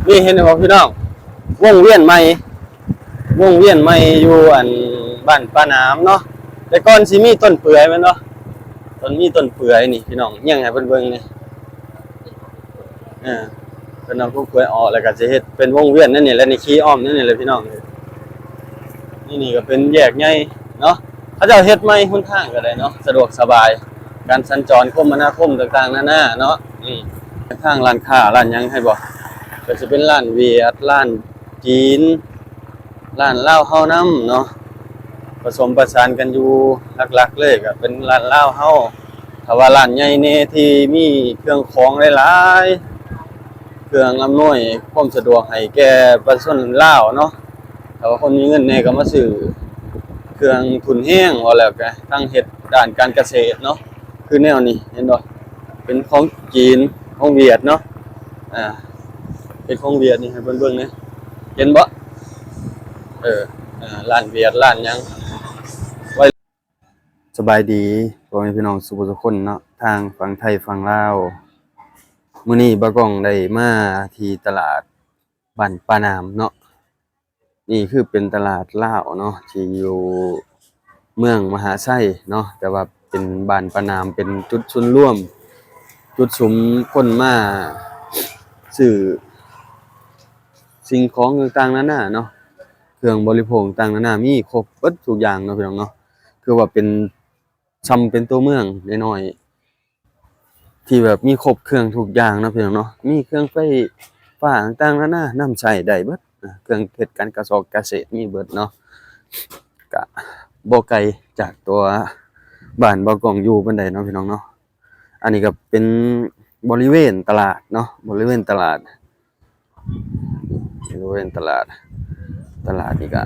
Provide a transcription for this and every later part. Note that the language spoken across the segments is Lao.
ນີ້ ເຫັນບໍ່ພີ່ນ້ອງ? ວົງວຽນໃໝ່ ວົງວຽນໃໝ່ຢູ່ອັນບ້ານປາໜາມເນາະ. ແຕ່ກ່ອນຊິມີຕົ້ນເປືອຍແມ່ນບໍ່? ຕົ້ນ ມີຕົ້ນເປືອຍນີ້ພີ່ນ້ອງ ຍ່າງໃຫ້ເພິ່ນເບິ່ງນີ້. ເອີ ເພິ່ນເອົາກົກເປືອຍອອກ ແລ້ວກໍຊິເຮັດເປັນວົງວຽນແນວນີ້ແຫຼະ ນີ້ຂີ່ອ້ອມແນວນີ້ແຫຼະພີ່ນ້ອງ. ນີ້ ນີ້ກໍເປັນແຍກໃຫຍ່ເນາະ ເຂົາເຈົ້າເຮັດໃໝ່ຫົນທາງກໍໄດ້ເນາະ ສະດວກສະບາຍ ການສັນຈອນຄົມມະນາຄົມຕ່າງໆນານາເນາະ. ນີ້ ທາງຮ້ານຄ້າຮ້ານຫຍັງໃຫ້ບໍ່ ກໍຊິເປັນຮ້ານຫວຽດ ຮ້ານຈີນ ຮ້ານລາວເຮົານຳເນາະ ປະສົມປະສານກັນຢູ່. ຫຼັກໆເລີຍກໍເປັນຮ້ານລາວເຮົາ. ຖ້າວ່າຮ້ານໃຫຍ່ແດ່ທີ່ມີເຄື່ອງຂອງຫຼາຍໆ ເຄື່ອງອຳນວຍຄວາມສະດວກໃຫ້ແກ່ປະຊາຊົນລາວເນາະ. ຖ້າວ່າຄົນມີເງິນແດ່ກໍມາຊື້ເຄື່ອງທຸນແຮງ ວ່າແລ້ວກໍທາງເຮັດດ້ານການກະເສດເນາະ. ຄືແນວນີ້ ເຫັນບໍ່? ເປັນຂອງຈີນ ຂອງຫວຽດເນາະ. ອ່າ ເປັນຂອງຫວຽດນີ້ ໃຫ້ເພິ່ນເບິ່ງແດ່ ເຫັນບໍ່? ເອີ ອ່າ ຮ້ານຫວຽດ ຮ້ານຫຍັງ ສະບາຍດີພໍ່ແມ່ພີ່ນ້ອງສູ່ຜູ້ສູ່ຄົນເນາະ ທາງຝັ່ງໄທຝັ່ງລາວ. ມື້ນີ້ບ່າວກ້ອງໄດ້ມາທີ່ຕະຫຼາດບ້ານປາໜາມເນາະ. ນີ້ຄືເປັນຕະຫຼາດລາວເນາະ ທີ່ຢູ່ເມືອງມະຫາໄຊເນາະ ແຕ່ວ່າເປັນບ້ານປາໜາມ ເປັນຈຸດສູນລວມ ຈຸດສຸມຄົນມາຊື້ສິ່ງຂອງຕ່າງໆນານາເນາະ ເຄື່ອງບໍລິໂພກຕ່າງໆນານາ ມີຄົບເບິດທຸກຢ່າງເນາະພີ່ນ້ອງເນາະ. ຄືວ່າເປັນ ຊ່ຳເປັນຕົວເມືອງນ້ອຍໆ ທີ່ແບບມີຄົບເຄື່ອງທຸກຢ່າງເນາະພີ່ນ້ອງເນາະ. ມີເຄື່ອງໄຟຟ້າຕ່າງໆນານາ ນຳໃຊ້ໄດ້ເບິດ ເຄື່ອງເຮັດການກະຊອກກະເສດມີເບິດເນາະ. ກະບໍ່ໄກຈາກຕົວບ້ານບ່າວກ້ອງຢູ່ປານໃດເນາະພີ່ນ້ອງເນາະ. ອັນນີ້ກໍເປັນບໍລິເວນຕະຫຼາດເນາະ ບໍລິເວນຕະຫຼາດ ບໍລິເວນຕະຫຼາດ ຕະຫຼາດນີ້ກະ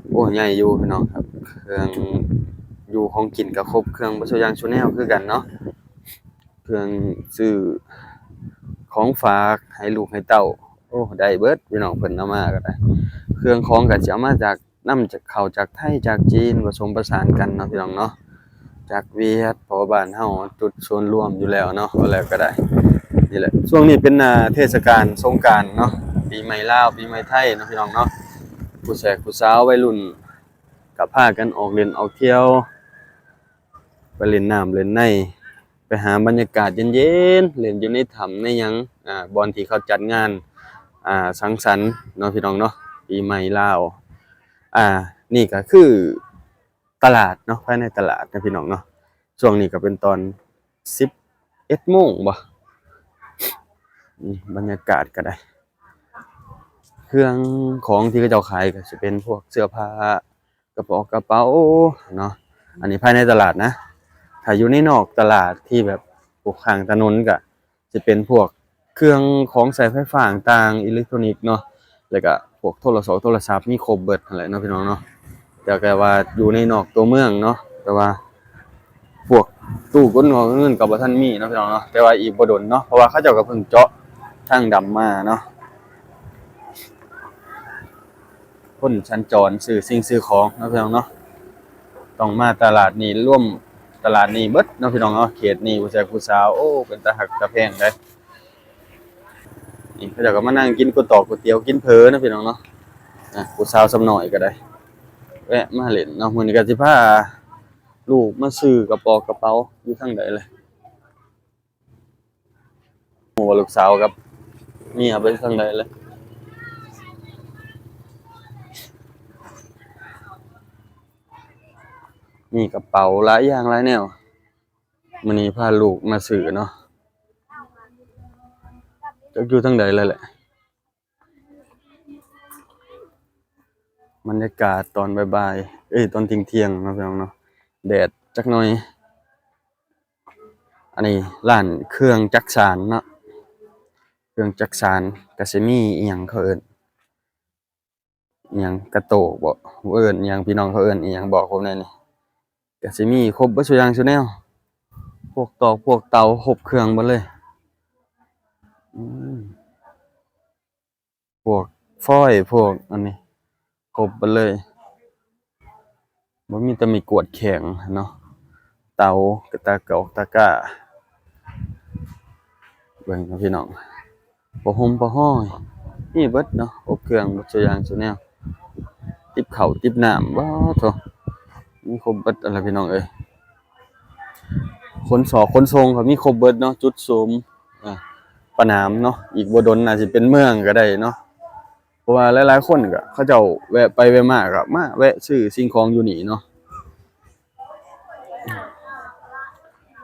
ໂອ້ ໃຫຍ່ຢູ່ພີ່ນ້ອງຄັບ. ເຄື່ອງຢູ່ຂອງກິນກະຄົບເຄື່ອງເບິດສູ່ຢ່າງສູ່ແນວຄືກັນເນາະ. ເຄື່ອງຊື້ຂອງຝາກໃຫ້ລູກໃຫ້ເຕົ້າ ໂອ້ ໄດ້ເບິດພີ່ນ້ອງ ເພິ່ນເອົາມາກໍໄດ້. ເຄື່ອງຂອງກໍຊິເອົາມາຈາກ ນຳຈາກເຂົ້າຈາກໄທຈາກຈີນ ປະສົມປະສານກັນເນາະພີ່ນ້ອງເນາະ ຈາກຫວຽດ ເພາະວ່າບ້ານເຮົາຈຸດສູນລວມຢູ່ແລ້ວເນາະ ວ່າແລ້ວກໍໄດ້. ນີ້ແຫຼະ ຊ່ວງນີ້ເປັນ ອ່າ ເທດສະການສົງການເນາະ ປີໃໝ່ລາວ ປີໃໝ່ໄທເນາະພີ່ນ້ອງເນາະ. ຜູ້ແຊກຜູ້ສາວໄວລຸ້ນກໍພາກັນອອກຫຼິ້ນອອກທ່ຽວ ໄປຫຼິ້ນນ້ຳຫຼິ້ນໃນ ໄປຫາບັນຍາກາດເຢັນໆ ຫຼິ້ນຢູ່ໃນຖ້ຳໃນຫຍັງ ອ່າ ບ່ອນທີ່ເຂົາຈັດງານ ອ່າ ສັງສັນເນາະພີ່ນ້ອງເນາະ ປີໃໝ່ລາວ. ອ່າ ນີ້ກໍຄືຕະຫຼາດເນາະ ພາຍໃນຕະຫຼາດເນາະພີ່ນ້ອງເນາະ. ຊ່ວງນີ້ກໍເປັນຕອນສິບເອັດໂມງບໍ ນີ້ບັນຍາກາດກໍໄດ້ ເຄື່ອງຂອງທີ່ເຂົາເຈົ້າຂາຍກໍຊິເປັນພວກເສື້ອຜ້າ ກະປອກກະເປົາເນາະ. ອັນນີ້ພາຍໃນຕະຫຼາດນະ ຖ້າຢູ່ໃນນອກຕະຫຼາດທີ່ແບບຢູ່ຂ້າງຖະໜົນກະຊິເປັນພວກເຄື່ອງຂອງໃຊ້ໄຟຟ້າຕ່າງໆ ອີເລັກໂທຣນິກເນາະ ແລ້ວກະພວກໂທລະສອກໂທລະສັບ ມີຄົບເບິດຫັ້ນແຫຼະເນາະພີ່ນ້ອງເນາະ. ແຕ່ກະວ່າຢູ່ໃນນອກຕົວເມືອງເນາະ ແຕ່ວ່າພວກຕູ້ກົດງອກເງິນກະບໍ່ທັນມີເນາະພີ່ນ້ອງເນາະ ແຕ່ວ່າອີກບໍ່ດົນເນາະ ເພາະວ່າເຂົາເຈົ້າກະເພິ່ງເຈາະທາງດຳມາເນາະ. ຄົນສັນຈອນຊື້ສິ່ງຊື້ຂອງເນາະພີ່ນ້ອງເນາະ ຕ້ອງມາຕະຫຼາດນີ້ ລວມຕະຫຼາດນີ້ເບິດເນາະພີ່ນ້ອງເນາະ. ເຂດນີ້ຜູ້ຊາຍຜູ້ສາວ ໂອ້ ເປັນຕາຮັກຕາແພງເດ້. ນີ້ເຂົາເຈົ້າກໍມານັ່ງກິນກົວຕອກ ກ໋ວຍຕຽວ ກິນເຝີເນາະພີ່ນ້ອງເນາະ. ອ່າ ຜູ້ສາວສ່ຳນ້ອຍກໍໄດ້ແວະມາຫຼິ້ນເນາະ. ມື້ນີ້ກໍຊິພາລູກມາຊື້ກະປອກກະເປົາ ຢູ່ທາງໃດແຫຼະ? ຮູ້ວ່າລູກສາວກັບເມຍໄປທາງໃດແລ້ວ. ມີກະເປົາຫຼາຍຢ່າງຫຼາຍແນວ ມື້ນີ້ພາລູກມາຊື້ເນາະ. ຈັກຢູ່ທາງໃດແລ້ວແຫຼະ. ບັນຍາກາດຕອນບ່າຍໆ ເອີຍ ຕອນທ່ຽງໆເນາະພີ່ນ້ອງເນາະ ແດດຈັກໜ່ອຍ. ອັນນີ້ຮ້ານເຄື່ອງຈັກສານເນາະ ເຄື່ອງຈັກສານ ກະຊິມີອີ່ຫຍັງເຂົາເອີ້ນ ອີ່ຫຍັງ ກະໂຕະບໍ ເອີ້ນອີ່ຫຍັງ ພີ່ນ້ອງເຂົາເອີ້ນອີ່ຫຍັງບອກຜົມແດ່ນີ້. ກະຊິມີຄົບເບິດສູ່ຢ່າງສູ່ແນວ ພວກຕອກພວກເຕົາ ຄົບເຄື່ອງເບິດເລີຍ. ອືມ ພວກຟອຍ ພວກອັນນີ້ ຄົບເບິດເລີຍ. ບໍ່ມີແຕ່ໄມ້ກວາດແຂງເນາະ ເຕົາ ກະຕາກອກຕາກ້າ. ເບິ່ງເນາະພີ່ນ້ອງ ຜ້າຫົ່ມຜ້າຫ້ອຍ ມີເບິດເນາະ ຄົບເຄື່ອງເບິດສູ່ຢ່າງສູ່ແນວ ຕິບເຂົ້າຕິບນ້ຳ ວ້າໂທ້ ມີຄົບເບິດຫັ້ນລະພີ່ນ້ອງເອີຍ. ຂົນສອກຂົນສົ່ງກໍມີຄົບເບິດເນາະ ຈຸດສຸມ ອາ ປະໜາມເນາະ ອີກບໍ່ດົນອາດຊິເປັນເມືອງກໍໄດ້ເນາະ ເພາະວ່າຫຼາຍໆຄົນກໍເຂົາເຈົ້າແວະໄປແວະມາກໍມາແວະຊື້ສິ່ງຂອງຢູ່ນີ້ເນາະ.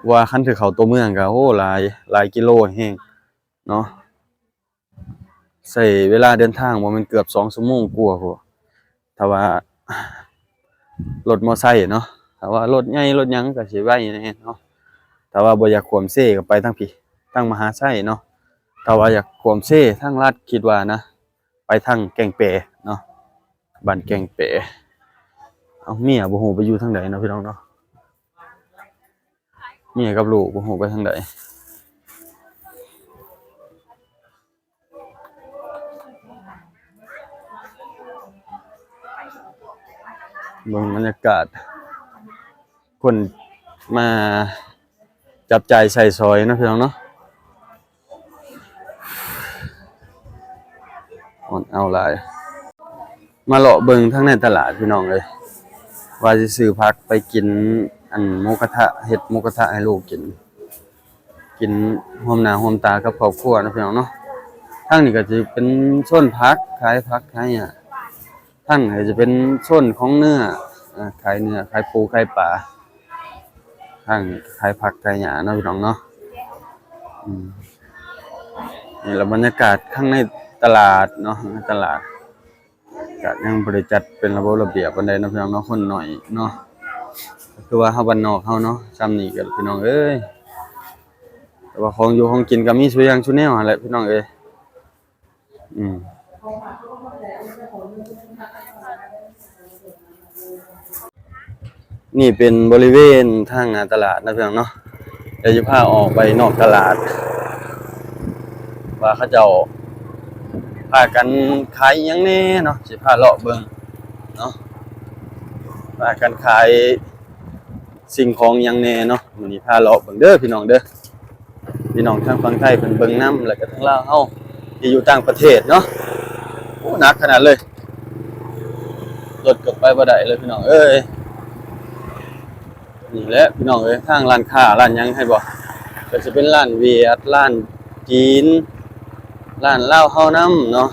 ວ່າຄັນຊິເຂົ້າຕົວເມືອງກໍ ໂອ້ ຫຼາຍ ຫຼາຍກິໂລແຮງເນາະ ໃຊ້ເວລາເດີນທາງບໍ່ແມ່ນເກືອບສອງຊົ່ວໂມງກວ່າພຸ້ນ ຖ້າວ່າລົດມໍໄຊເນາະ. ຖ້າວ່າລົດໃຫຍ່ລົດຫຍັງກໍຊິໄວແດ່ເນາະ ຖ້າວ່າບໍ່ຢາກຂ້ວາມເຊກໍໄປທາງພີ້ ທາງມະຫາໄຊເນາະ. ຖ້າວ່າຢາກຂ້ວາມເຊທາງລັດ ຄິດວ່ານະ ໄປທາງແກ້ງແປເນາະ ບ້ານແກ້ງແປ. ເອົ້າ ເມຍບໍ່ຮູ້ໄປຢູ່ທາງໃດເນາະພີ່ນ້ອງເນາະ ເມຍກັບລູກບໍ່ຮູ້ໄປທາງໃດ. ເບິ່ງບັນຍາກາດ ຄົນມາຈັບຈ່າຍໃຊ້ສອຍເນາະພີ່ນ້ອງເນາະ ອອດເອົາຫຼາຍ. ມາເລາະເບິ່ງທາງໃນຕະຫຼາດພີ່ນ້ອງເອີຍ ວ່າຊິຊື້ຜັກໄປກິນ ອັນ ໝູກະທະ ເຮັດໝູກະທະໃຫ້ລູກກິນ ກິນຮ່ວມໜ້າຮ່ວມຕາກັບຄອບຄົວເນາະພີ່ນ້ອງເນາະ. ທາງນີ້ກໍຈະເປັນໂຊນຜັກ ຂາຍຜັກຂາຍຫຍ້າ ທາງນີ້ຈະເປັນໂຊນຂອງເນື້ອ ອາ ຂາຍເນື້ອ ຂາຍປູ ຂາຍປາ ທາງນີ້ຂາຍຜັກຂາຍຫຍ້າເນາະພີ່ນ້ອງເນາະ. ອືມ ນີ້ລະບັນຍາກາດຂ້າງໃນຕະຫຼາດເນາະ ໃນຕະຫຼາດ ກະຍັງບໍ່ໄດ້ຈັດເປັນລະບົບລະບຽບປານໃດເນາະພີ່ນ້ອງເນາະ ຄົນໜ້ອຍເນາະ ຄືວ່າເຮົາບ້ານນອກເຮົາເນາະ ຊ່ຳນີ້ກໍພີ່ນ້ອງເອີຍ. ແຕ່ວ່າຂອງຢູ່ຂອງກິນກໍມີສູ່ຢ່າງສູ່ແນວຫັ້ນແຫຼະພີ່ນ້ອງເອີຍ. ອືມ ນີ້ເປັນບໍລິເວນທາງໜ້າຕະຫຼາດນະພີ່ນ້ອງເນາະ ດຽວຊິພາອອກໄປນອກຕະຫຼາດ ວ່າເຂົາເຈົ້າພາກັນຂາຍອີ່ຫຍັງແດ່ເນາະ ຊິພາເລາະເບິ່ງເນາະ ພາກັນຂາຍສິ່ງຂອງອີ່ຫຍັງແດ່ເນາະ. ມື້ນີ້ພາເລາະເບິ່ງເດີພີ່ນ້ອງເດີ ພີ່ນ້ອງທາງຝັ່ງໄທເພິ່ນເບິ່ງນຳ ແລ້ວກໍທາງລາວເຮົາທີ່ຢູ່ຕ່າງປະເທດເນາະ. ໂອ້ ໜັກຂະໜາດເລີຍ ລົດກໍໄປບໍ່ໄດ້ເລີຍພີ່ນ້ອງເອີຍ. ນີ້ແຫຼະພີ່ນ້ອງເອີຍ ທາງຮ້ານຄ້າຮ້ານຫຍັງ ເຫັນບໍ່ ກໍຊິເປັນຮ້ານຫວຽດ ຮ້ານຈີນ ຮ້ານລາວເຮົານຳເນາະ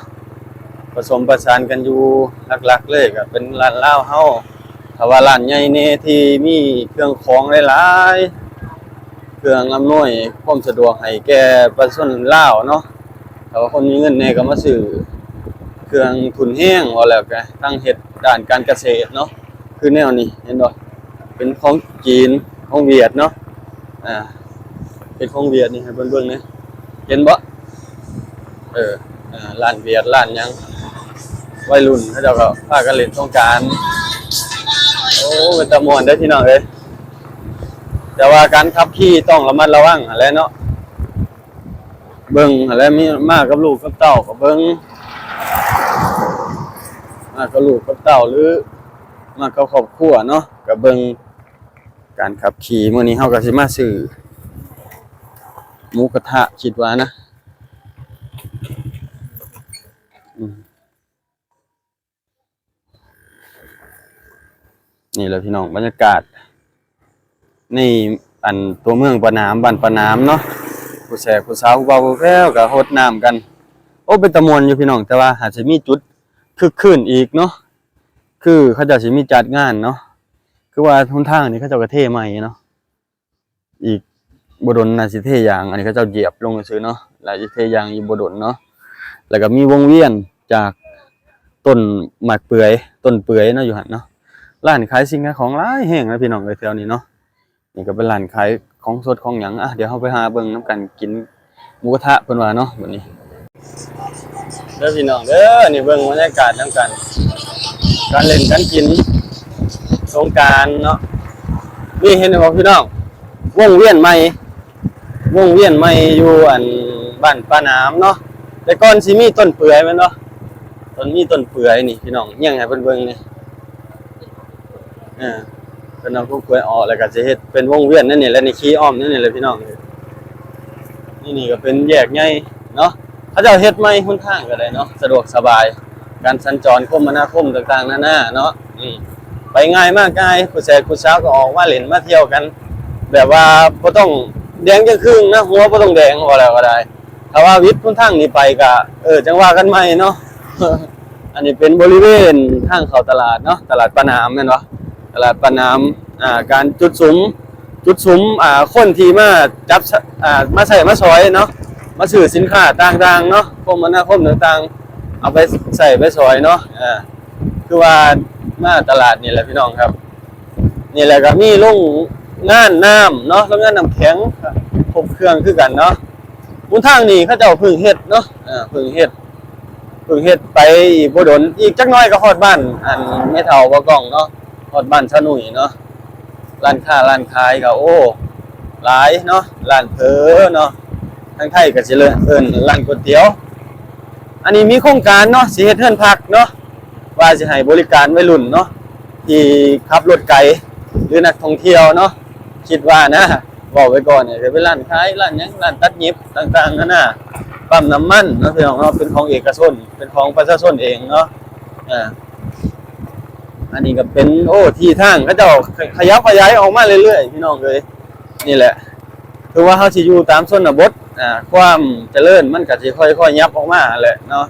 ປະສົມປະສານກັນຢູ່. ຫຼັກໆເລີຍກໍເປັນຮ້ານລາວເຮົາ ຖ້າວ່າຮ້ານໃຫຍ່ແດ່ທີ່ມີເຄື່ອງຂອງຫຼາຍໆ ເຄື່ອງອຳນວຍຄວາມສະດວກໃຫ້ແກ່ປະຊາຊົນລາວເນາະ. ຖ້າວ່າຄົນມີເງິນແດ່ກໍມາຊື້ເຄື່ອງທຸນແຮງ ເວົ້າແລ້ວກໍທັງເຮັດດ້ານການກະເສດເນາະ ຄືແນວນີ້ ເຫັນບໍ່ ເປັນຂອງຈີນ ຂອງຫວຽດເນາະ ອ່າ ເປັນຂອງຫວຽດນີ້ ໃຫ້ເພິ່ນເບິ່ງແດ່ ເຫັນບໍ່ ເອີ ອ່າ ຮ້ານຫວຽດ ຮ້ານຫຍັງ ໄວລຸ້ນເຂົາເຈົ້າກໍພາກັນເລ່ນສົງການ. ໂອ້ ເປັນຕາມ່ວນເດ້ພີ່ນ້ອງເອີຍ ແຕ່ວ່າການຂັບຂີ່ຕ້ອງລະມັດລະວັງຫັ້ນແຫຼະເນາະ. ເບິ່ງຫັ້ນແຫຼະ ມີ ມາກັບລູກກັບເຕົ້າກໍເບິ່ງ ມາກັບລູກກັບເຕົ້າ ຫຼື ມາກັບຄອບຄົວເນາະ ກໍເບິ່ງການຂັບຂີ່. ມື້ນີ້ເຮົາກໍຊິມາຊື້ໝູກະທະ ຄິດວ່ານະ ອືມ. ນີ້ແຫຼະພີ່ນ້ອງ ບັນຍາກາດໃນ ອັນ ຕົວເມືອງປາໜາມ ບ້ານປາໜາມເນາະ ຜູ້ແຊກຜູ້ສາວ ຜູ້ບ່າວຜູ້ແພ້ວກໍຫົດນ້ຳກັນ. ໂອ້ ເປັນຕາມ່ວນຢູ່ພີ່ນ້ອງ ແຕ່ວ່າຫາກຊິມີຈຸດຄຶກຄື້ນອີກເນາະ ຄືເຂົາເຈົ້າຊິມີຈັດງານເນາະ ຄືວ່າຫົນທາງນີ້ເຂົາເຈົ້າກໍເທໃໝ່ເນາະ. ອີກບໍ່ດົນໜ້າຊິເທຢາງ ອັນນີ້ເຂົາເຈົ້າຢຽບລົງຊື່ໆເນາະ ແລ້ວຊິເທຢາງອີກບໍ່ດົນເນາະ. ແລ້ວກໍມີວົງວຽນຈາກຕົ້ນໝາກເປືອຍ ຕົ້ນເປືອຍເນາະ ຢູ່ຫັ້ນເນາະ. ຮ້ານຂາຍສິ່ງຂາຍຂອງຫຼາຍແຮງນະພີ່ນ້ອງເອີຍ ແຖວນີ້ເນາະ. ນີ້ກໍເປັນຮ້ານຂາຍຂອງສົດຂອງຫຍັງ ອ່ະ ດຽວເຮົາໄປຫາເບິ່ງນຳກັນ ກິນໝູກະທະເພິ່ນວ່າເນາະ ບັດນີ້. ເດີພີ່ນ້ອງເດີ ນີ້ເບິ່ງບັນຍາກາດນຳກັນ ການຫຼິ້ນການກິນສົງການເນາະ. ນີ້ເຫັນບໍ່ພີ່ນ້ອງ ວົງວຽນໃໝ່ ວົງວຽນໃໝ່ຢູ່ ອັນ ບ້ານປາໜາມເນາະ. ແຕ່ກ່ອນຊິມີຕົ້ນເປືອຍແມ່ນບໍ່ ຕົ້ນ ມີຕົ້ນເປືອຍນີ້ພີ່ນ້ອງ ຍຽງໃຫ້ເພິ່ນເບິ່ງນີ້. ເອີ ເພິ່ນເອົາກົກກ້ວຍອອກ ແລ້ວກໍຊິເຮັດເປັນວົງວຽນແນວນີ້ແຫຼະ ນີ້ຂີ່ອ້ອມແນວນີ້ແຫຼະພີ່ນ້ອງ. ນີ້ ນີ້ກໍເປັນແຍກໃຫຍ່ເນາະ ເຂົາເຈົ້າເຮັດໃໝ່ຫົນທາງກໍໄດ້ເນາະ ສະດວກສະບາຍ ການສັນຈອນຄົມມະນາຄົມຕ່າງໆນານາເນາະ ອືມ ໄປງ່າຍມາງ່າຍ ຜູ້ແສກຜູ້ສາວກໍອອກມາຫຼິ້ນມາທ່ຽວກັນ ແບບວ່າບໍ່ຕ້ອງແດງຈັ່ງຄຶ່ງນະ ຫົວບໍ່ຕ້ອງແດງ ເວົ້າແລ້ວກໍໄດ້. ຖ້າວ່າວິດຫົນທາງນີ້ໄປກໍ ເອີ ຈັ່ງວ່າກັນໃໝ່ເນາະ. ອັນນີ້ເປັນບໍລິເວນທາງເຂົ້າຕະຫຼາດເນາະ ຕະຫຼາດປາໜາມແມ່ນບໍ່? ຕະຫຼາດປາໜາມ ອ່າ ການຈຸດສຸມ ຈຸດສຸມ ອ່າ ຄົນທີ່ມາຈັບ ອ່າ ມາໃຊ້ມາສອຍເນາະ ມາຊື້ສິນຄ້າຕ່າງໆເນາະ ຄົມມະນາຄົມຕ່າງໆ ເອົາໄປໃຊ້ໄປສອຍເນາະ ອ່າ ຄືວ່າມາຕະຫຼາດນີ້ແຫຼະພີ່ນ້ອງຄັບ. ນີ້ແຫຼະ ກໍມີໂຮງງານນ້ຳເນາະ ໂຮງງານນ້ຳແຂງ ຄົບເຄື່ອງຄືກັນເນາະ. ຫົນທາງນີ້ເຂົາເຈົ້າເພິ່ງເຮັດເນາະ ເອີ ເພິ່ງເຮັດ ເພິ່ງເຮັດໄປອີກບໍ່ດົນ ອີກຈັກໜ້ອຍກໍຮອດບ້ານ ອັນ ແມ່ເຖົ້າບໍ່ກ້ອງເນາະ ຮອດບ້ານຊາວໜຸ່ຍເນາະ. ຮ້ານຄ້າຮ້ານຂາຍກໍ ໂອ້ ຫຼາຍເນາະ ຮ້ານເຝີເນາະ ທາງໄທກໍຊິເອີ້ນຮ້ານກ໋ວຍຕຽວ. ອັນນີ້ມີໂຄງການເນາະ ຊິເຮັດເຮືອນພັກເນາະ ວ່າຊິໃຫ້ບໍລິການໄວລຸ້ນເນາະ ທີ່ຂັບລົດໄກ ຫຼືນັກທ່ອງທ່ຽວເນາະ ຄິດວ່ານະ ເວົ້າໄວ້ກ່ອນ ກໍເປັນຮ້ານຂາຍ ຮ້ານຫຍັງ ຮ້ານຕັດຫຍິບຕ່າງໆນານາ ປ້ຳນ້ຳມັນເນາະ ພີ່ນ້ອງເນາະ ເປັນຂອງເອກະຊົນ ເປັນຂອງປະຊາຊົນເອງເນາະ. ອ່າ ອັນນີ້ກໍເປັນ ໂອ້ ທີ່ທາງເຂົາເຈົ້າຂະ ຂະຫຍັບຂະຫຍາຍອອກມາເລື້ອຍໆ ພີ່ນ້ອງເອີຍ. ນີ້ແຫຼະ ຄືວ່າເຮົາຊິຢູ່ຕາມຊົນນະບົດ ອ່າ ຄວາມຈະເລີນມັນກໍຊິຄ່ອຍໆຫຍັບອອກມາຫັ້ນແຫຼະເນາະ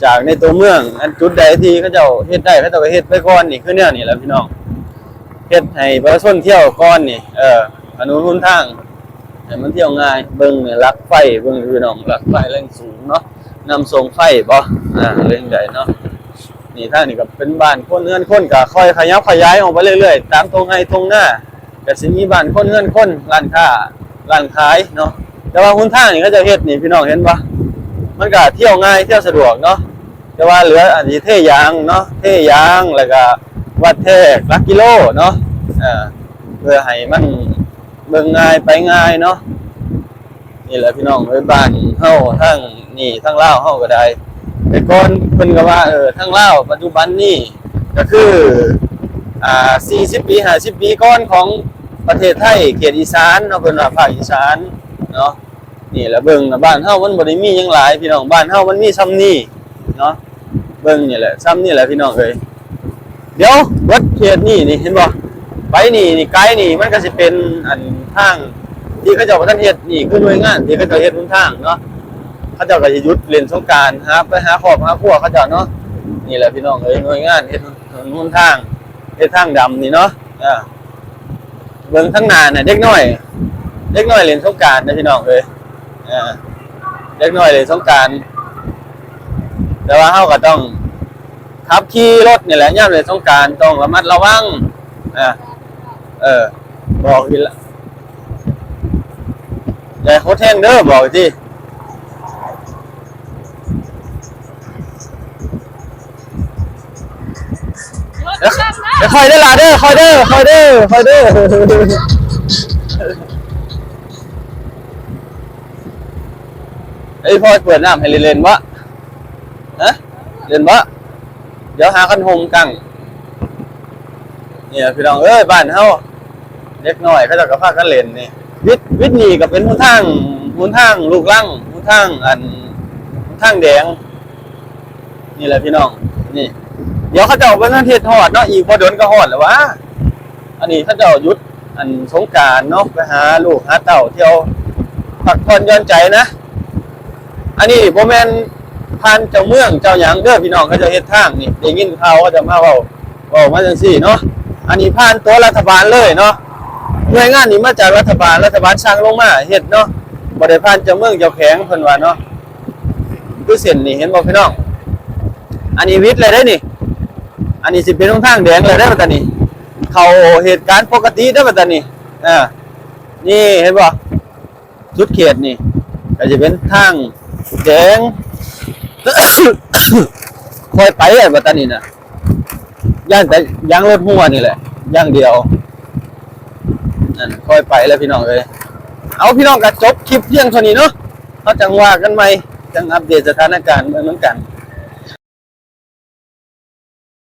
ຈາກໃນຕົວເມືອງ. ອັນຈຸດໃດທີ່ເຂົາເຈົ້າເຮັດໄດ້ ເຂົາເຈົ້າກໍເຮັດໄປກ່ອນ ນີ້ຄືແນວນີ້ແຫຼະພີ່ນ້ອງ ເຮັດໃຫ້ປະຊາຊົນທ່ຽວກ່ອນນີ້ ເອີ ຖະໜົນຫົນທາງໃຫ້ມັນທ່ຽວງ່າຍ. ເບິ່ງນີ້ຫຼັກໄຟ ເບິ່ງພີ່ນ້ອງ ຫຼັກໄຟແຮງສູງເນາະ ນຳສົ່ງໄຟບໍ ອ່າ ເລື່ອງໃດເນາະ. ນີ້ທາງນີ້ກໍເປັນບ້ານຄົນ ເຮືອນຄົນ ກໍຄ່ອຍຂະຫຍັບຂະຫຍາຍອອກໄປເລື້ອຍໆ ຕາມທົ່ງໄຮ່ທົ່ງນາ ກໍຊິມີບ້ານຄົນ ເຮືອນຄົນ ຮ້ານຄ້າ ຮ້ານຂາຍເນາະ. ແຕ່ວ່າຫົນທາງນີ້ເຂົາເຈົ້າເຮັດນີ້ ພີ່ນ້ອງເຫັນບໍ່ ມັນກໍທ່ຽວງ່າຍ ທ່ຽວສະດວກເນາະ. ແຕ່ວ່າເຫຼືອອັນທີ່ເທຢາງເນາະ ເທຢາງ ແລ້ວກໍວັດແທກຫຼັກກິໂລເນາະ ເອີ ເພື່ອໃຫ້ມັນເບິ່ງງ່າຍໄປງ່າຍເນາະ. ນີ້ແຫຼະພີ່ນ້ອງເອີຍ ບ້ານເຮົາທາງນີ້ ທາງລາວເຮົາກໍໄດ້ ແຕ່ກ່ອນເພິ່ນກໍວ່າ ເອີ ທາງລາວປັດຈຸບັນນີ້ກໍຄື ອ່າ ສີ່ສິບປີ ຫ້າສິບປີກ່ອນຂອງປະເທດໄທ ເຂດອີສານເນາະ ເພິ່ນວ່າພາກອີສານເນາະ. ນີ້ແຫຼະ ເບິ່ງນະ ບ້ານເຮົາມັນບໍ່ໄດ້ມີຫຍັງຫຼາຍພີ່ນ້ອງ ບ້ານເຮົາມັນມີຊ່ຳນີ້ເນາະ. ເບິ່ງນີ້ແຫຼະ ຊ່ຳນີ້ແຫຼະພີ່ນ້ອງເອີຍ. ດຽວເບິດເຂດນີ້ນີ້ ເຫັນບໍ່ ໄປນີ້ນີ້ ໄກນີ້ ມັນກໍຊິເປັນອັນທາງທີ່ເຂົາເຈົ້າບໍ່ທັນເຮັດ. ນີ້ຄືໜ່ວຍງານທີ່ເຂົາເຈົ້າເຮັດຫົນທາງເນາະ ເຂົາເຈົ້າກໍຊິຢຸດຫຼິ້ນສົງການ ຫາໄປຫາຄອບຫາຄົວເຂົາເຈົ້າເນາະ. ນີ້ແຫຼະພີ່ນ້ອງເອີຍ ໜ່ວຍງານເຮັດຫົນທາງ ເຮັດທາງດຳນີ້ເນາະ ອ່າ. ເບິ່ງທາງໜ້ານະ ເດັກນ້ອຍ ເດັກນ້ອຍຫຼິ້ນສົງການນະພີ່ນ້ອງເອີຍ ເດັກນ້ອຍຫຼິ້ນສົງການ. ແຕ່ວ່າເຮົາກໍຕ້ອງຂັບຂີ່ລົດນີ້ແຫຼະ ຍາມຫຼິ້ນສົງການຕ້ອງລະມັດລະວັງ ເອີ ບອກອີກລະ ຢ່າຫົດແຮງເດີ ບອກຕິ. ເດີ ເດີ ຄ່ອຍເດີຫຼ້າເດີ ຄ່ອຍເດີ ຄ່ອຍເດີ ຄ່ອຍເດີ. ເອີຍ ພໍ່ເປີດນ້ຳໃຫ້ຫຼິ້ນໆບໍ່? ຮະ? ຫຼິ້ນບໍ່? ດຽວຫາຄັນຮົ່ມກັງ. ນີ້ລະພີ່ນ້ອງເອີຍ ບ້ານເຮົາ ເດັກນ້ອຍເຂົາເຈົ້າກໍພາກັນຫຼິ້ນນີ້ ວິດ ວິດນີ້ກໍເປັນຫົນທາງ ຫົນທາງລູກລັງ ຫົນທາງອັນ ຫົນທາງແດງ. ນີ້ແຫຼະພີ່ນ້ອງ ນີ້ ດຽວເຂົາເຈົ້າບໍ່ທັນເຮັດຮອດເນາະ ອີກບໍ່ດົນກໍຮອດແລ້ວຫວາ. ອັນນີ້ເຂົາເຈົ້າຢຸດອັນສົງການເນາະ ໄປຫາລູກຫາເຕົ້າທ່ຽວ ພັກຜ່ອນຢ່ອນໃຈນະ. ອັນນີ້ບໍ່ແມ່ນຜ່ານເຈົ້າເມືອງເຈົ້າຫຍັງເດີພີ່ນ້ອງ ເຂົາເຈົ້າເຮັດທາງນີ້ ໄດ້ຍິນຂ່າວເຂົາເຈົ້າມາເວົ້າ ເວົ້າມາຈັ່ງຊີ້ເນາະ. ອັນນີ້ຜ່ານຕົວລັດຖະບານເລີຍເນາະ ໜ່ວຍງານນີ້ມາຈາກລັດຖະບານ ລັດຖະບານສັ່ງລົງມາເຮັດເນາະ ບໍ່ໄດ້ຜ່ານເຈົ້າເມືອງເຈົ້າແຂວງເພິ່ນວ່າເນາະ. ຄືເສັ້ນນີ້ເຫັນບໍ່ພີ່ນ້ອງ ອັນນີ້ວິດແລ້ວເດ້ນີ້ ອັນນີ້ຊິເປັນຫົນທາງແດງແລ້ວເດ້ບັດຕານີ້ ເຂົ້າເຫດການປົກກະຕິເດ້ບັດຕານີ້. ອ່າ ນີ້ເຫັນບໍ່ ສຸດເຂດນີ້ກໍຊິເປັນທາງແດງ ຄ່ອຍໄປແລ້ວບັດຕານີ້ນະ ຢ້ານແຕ່ຢາງລົດຮົ່ວນີ້ແຫຼະຢ່າງດຽວ ນັ້ນ ຄ່ອຍໄປແລ້ວພີ່ນ້ອງເອີຍ. ເອົາ ພີ່ນ້ອງ ກໍຈົບຄລິບພຽງເທົ່ານີ້ເນາະ ເຮົາຈັ່ງວ່າກັນໃໝ່ ຈັ່ງອັບເດດສະຖານະການເບິ່ງນຳກັນ.